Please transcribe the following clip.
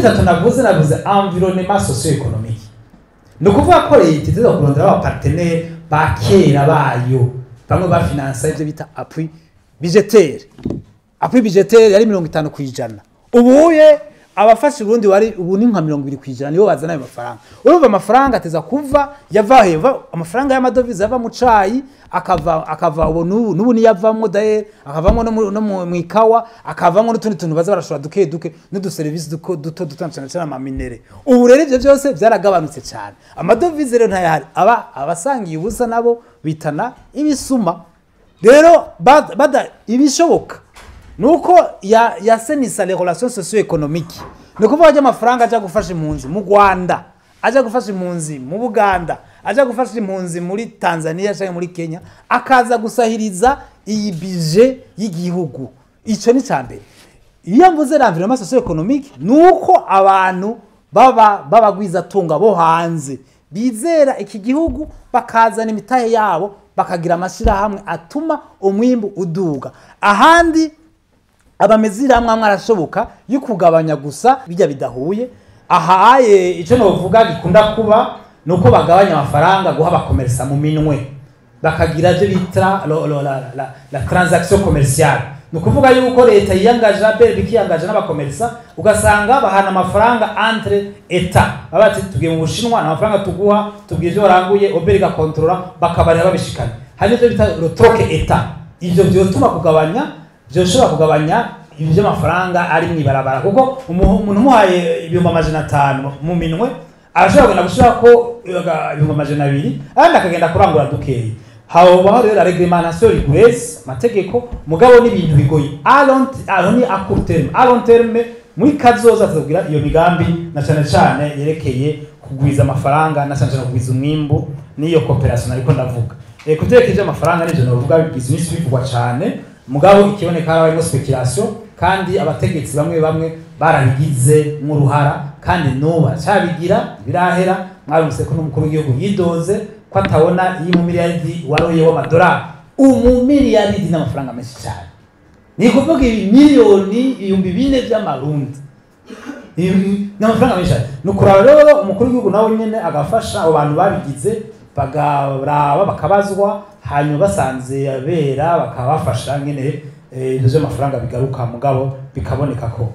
Bitatu navuze environnement socio-économique, ni ukuvuga ko leta iteza kurondera aba partenaires ba kera bayo, bamwe bafinansa ivyo bita appui budgétaire. Appui budgétaire yari 50%, ubuye abafasha Uburundi wari ubu ni nka 20%, nibo bazana ayo mafaranga. Urumva amafaranga ateza kuva yava he? Amafaranga y'amadovize ava mu cayi, akava ubu n'ubu niyavamwo daye, akavamwo no mu ikawa, akavamwo n'utundi tuntu baza barashora duke duke, n'uduserivisi duto duto, cyane cyane amaminerais. Ubu rero ivyo byose byaragabanutse cyane, amadovize rero ntayahari. Aba abasangiye ubusa nabo bitana ibisuma. Rero bada ibishoboka nuko ya yasenisa les relations socio-économiques, ni ukuvuga ajya amafaranga aja gufasha impunzi mu Rwanda, aja gufasha impunzi mu Buganda, aja gufasha impunzi muri Tanzania cyangwa muri Kenya, akaza gusahiriza iyi budget y'igihugu. Ico ni ca mbere. Iyo mvuze l'environnement socio-économique, nuko abantu baba babagwizatunga bo hanze bizera iki gihugu, bakazana imitahe yabo, bakagira amashirahamwe atuma umwimbu uduga. Ahandi abamezira amwe amwe arashoboka yo kugabanya gusa bijya bidahuye. Ahaye icyo novuga gikunda kuba nuko bagabanya amafaranga guha abakomersa mu minwe, bakagira ibyo bita la transaction commerciale. Ni ukuvuga yuko leta yiyangaja, BRB ikiyangaja n'abakomersa, ugasanga bahana amafaranga entre État, baba bati tugiye mu Bushinwa, nta mafaranga tuguha, tubwiye ibyo waranguye, OBR igakontorora, bakabarira babishikana. Hari n'ibyo bita le troc État. Ivyo vyotuma kugabanya, vyoshobora kugabanya ibyo by'amafaranga ari mw'ibarabara, kuko umuntu umuhaye 500,000 mu minwe arashobora kugenda gushira ko 200,000, abandi akagenda kurangura dukeyi. Habaho rero la réglementation rigoureuse, amategeko, mugabo n'ibintu bigoye. Aho ni à court terme. À long terme, muri kazoza, tuzobwira iyo migambi na cyane cyane yerekeye kugwiza amafaranga, na cyane cyane kugwiza umwimbu, n'iyo coopération ariko ndavuga. Kutereka ivy'amafaranga n'ivyo novuga bigize iminsi bivugwa cyane, mugabo ikiboneka harimo spéculation, kandi abategetsi bamwe bamwe barabigize nk'uruhara, kandi n'ubu baracyabigira, birahera. Mwarumvise ko n'umukuru w'igihugu yidoze ko atabona iyo mu miliyaridi waroye w'amadolari. Umumiliyaridi n'amafaranga menshi cyane, ni ukuvuga ibi miliyoni 4000 by'amarundi. Ibi ni amafaranga menshi cyane. Ni ukuraba rero umukuru w'igihugu nawe nyene agafasha abo bantu babigize, bagaraba bakabazwa, hanyuma basanze bera bakabafasha nyene, ibyo by'amafaranga bigaruka, mugabo bikaboneka ko